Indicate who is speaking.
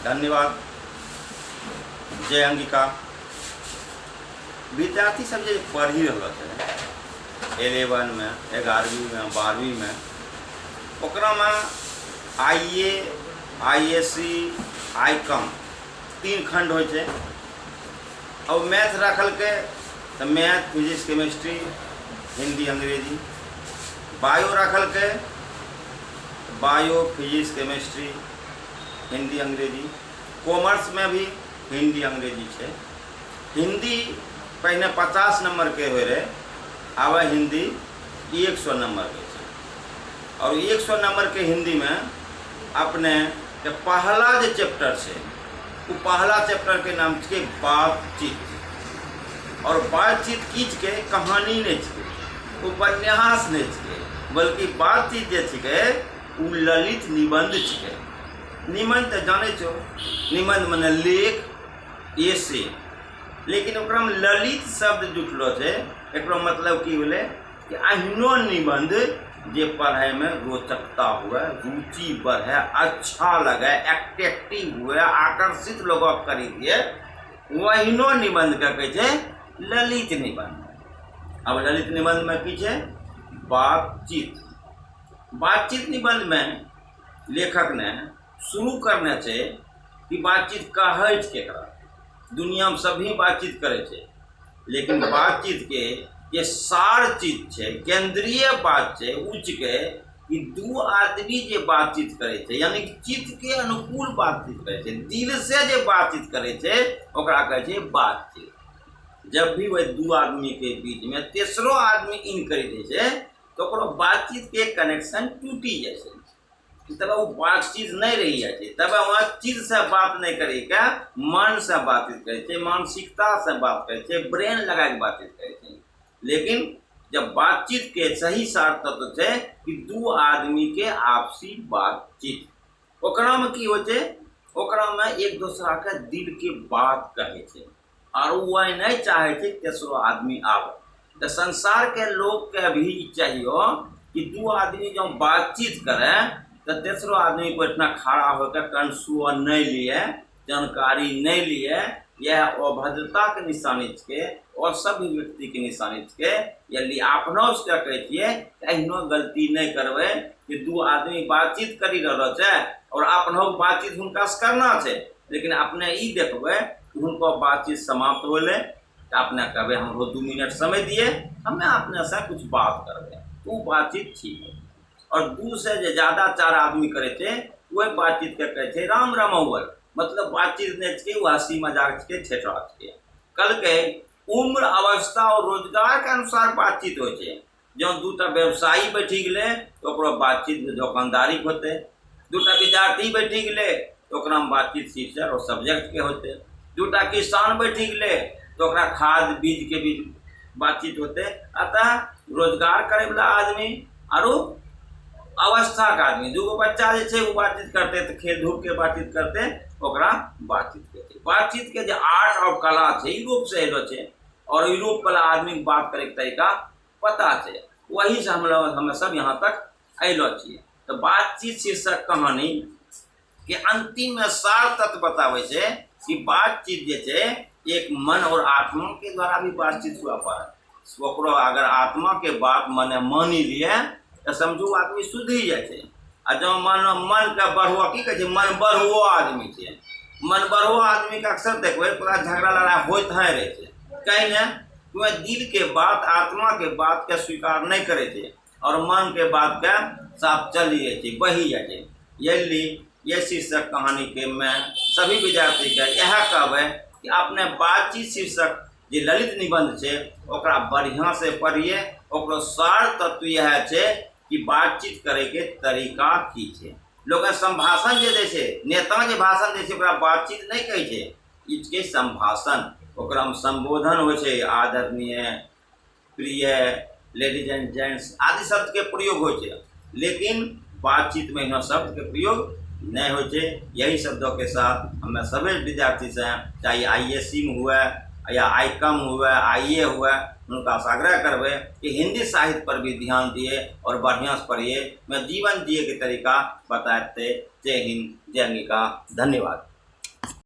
Speaker 1: धन्यवाद। जय अंगिका। विद्यार्थी सब जे पढ़ी रहल छै इलेवनमे, 11वींमे, 12वींमे, ओकरामे I A, I S C, I com तीन खण्ड होइ छै। अब मैथ रखलकै तऽ मैथ, फिजिक्स, केमिस्ट्री, हिंदी, अंग्रेजी। बायो रखलकै, बायो, फिजिक्स, केमिस्ट्री, हिंदी, अंग्रेजी। कॉमर्समे भी हिंदी, अंग्रेजी छै। हिंदी पहिने 50 नम्बरके होइ रहै, आब हिंदी 100 नम्बरके छै। आओर 100 नम्बरके हिंदीमे अपने के पहला जे चैप्टर छै, ओ पहला चैप्टरके नाम छिकै बातचीत। आओर बातचीत की छिकै? कहानी नहि छिकै, उपन्यास नहि छिकै, बल्कि बातचीत जे छिकै ओ ललित निबंध छिकै। निबंध तऽ जानै छौ, निबंध मने लेख, एसे, लेकिन ओकरामे ललित शब्द जुटलो छै। एकरो मतलब की भेलै कि एहनो निबंध जे पढ़ैमे रोचकता हुए, रुचि बढ़े, अच्छा लगे, एट्रैक्टिव हुए, आकर्षित लोगों करी दिए, ओहिनो निबंध के कहै छै ललित निबंध। अब ललित निबंध में की छै? बातचीत। बातचीत निबंध में लेखक ने शुरू करने छै कि बातचीत कहै छै केकरा। दुनिया में सभी बातचीत करै छै, लेकिन बातचीत के जे सार चीज छै, केंद्रीय बात छै, उ छिकै कि दू आदमी जे बातचीत करै छै, यानी कि चित्त के अनुकूल बातचीत करै छै, दिल से जे बातचीत करै छै, ओकरा कहै छै बातचीत। जब भी वह दू आदमी के बीच में तेसरो आदमी इन करी दै छै, तऽ ओकरो बातचीत के कनेक्शन टूटी जाइ छै। तब ओ बातचीत नहि रहि जाइ छै। तब वहाँ चीज से बात नहि करी के मन से बातचीत करै छै, मानसिकता से बात करै छै, ब्रेन लगा के बातचीत करै छै। लेकिन जब बातचीत के सही सार तत्व छै कि दू आदमी के आपसी बातचीत, ओकरा में की होइ छै? ओकरा में एक दोसरा के दिल के बात कहै छै आर ओ नहि चाहै छै तेसरो आदमी आबे। तऽ संसार के लोग के भी चाहियो कि दू आदमी जब बातचीत करे तऽ तेसरो आदमी को इतना खड़ा होकर कंसुआ नहीं लिए, जानकारी नहीं लिए। यह अभद्रता के निशानी छिकै और सभ्य व्यक्ति के निशानी छिकै। यदि अपनो सबके कहै छियै, एहनो गलती नहि करबै कि दू आदमी बातचीत करी रहल छै और अपनो बातचीत हुनका से करना छै, लेकिन अपने ई देखबै हुनको बातचीत समाप्त होलै तऽ अपने कहबै, हमरो 2 मिनट समय दिए, हमे अपने से कुछ बात करबै। ओ बातचीत ठीक है। और दू से जे ज्यादा चार आदमी करै छै, वही बातचीत के कहै छै राम रमौवल। मतलब बातचीत नहि छिकै, ओ हंसी मजाक छिकै, ठेठरा छिकै। कहलकै उम्र, अवस्था और रोजगार के अनुसार बातचीत होइ छै। जँ दूटा व्यवसायी बैठी गेलै तऽ ओकरो बातचीत दोकानदारी होतै। दूटा विद्यार्थी बैठी गेलै तऽ ओकरामे बातचीत शिक्षक और सब्जेक्ट के होतै। दूटा किसान बैठी गेलै तऽ ओकरा खाद बीज के भी बातचीत होतै। अतः रोजगार करे वाला आदमी आरो अवस्था के आदमी, दूगो बच्चा जे छै, ओ बातचीत करते तऽ खेल धूप के बातचीत करते, ओकरा बातचीत कहै छै। बातचीत के जे आर्ट और कला छै, यूरोप से एलो छै और यूरोप वाला आदमी के बात करे के तरीका पता छै। वही से हम लोग, हमे सब यहाँ तक अयलो छियै। तऽ बातचीत शीर्षक कहानी के अंतिम में सार तत्व बताबै छै कि बातचीत जे छै, एक मन और आत्मा के द्वारा भी बातचीत हुआ पड़त। ओकरो अगर आत्मा के बात मने मानि लिए तऽ समझू आदमी सुधरि जाइ छै। आ जँ मन मन के बढ़ुआ, की कहै छै, मन बढ़ुओ आदमी छै, मन बढ़ुओ आदमी के अक्सर देखबै पूरा झगड़ा लड़ाइ होइत है रहै छै। कहीं ने वह दिल के बात, आत्मा के बात के स्वीकार नहि करै छै और मन के बात के साथ चली जाइ छै, बही जाइ छै। यही ये शीर्षक कहानी के मैं सभी विद्यार्थी के इएह कहबै कि अपने बातचीत शीर्षक जे ललित निबंध छै, ओकरा बढ़िया से पढ़िए। ओकरो सार तत्व इएह छै कि बातचीत करे के तरीका की छै। लोग संभाषण जे दै छै, नेता जे भाषण दै छै, ओकरा बातचीत नहि कहै छै, ई छिकै संभाषण। ओकरामे संबोधन होइ छै, आदरणीय, प्रिय, लेडीज एंड जेंट्स आदि शब्दके प्रयोग होइ छै, लेकिन बातचीतमे एहनो शब्दके प्रयोग नहि होइ छै। यही शब्दों के साथ हमें सभी विद्यार्थी से, चाहे I S C में हुए या I com हुए, आई ए हुए, हुनका से आग्रह करबै कि हिंदी साहित्य पर भी ध्यान दिए और बढ़िया से पढ़िए। मैं जीवन जिए के तरीका बताते। जय हिंद, जय अंगिका, धन्यवाद।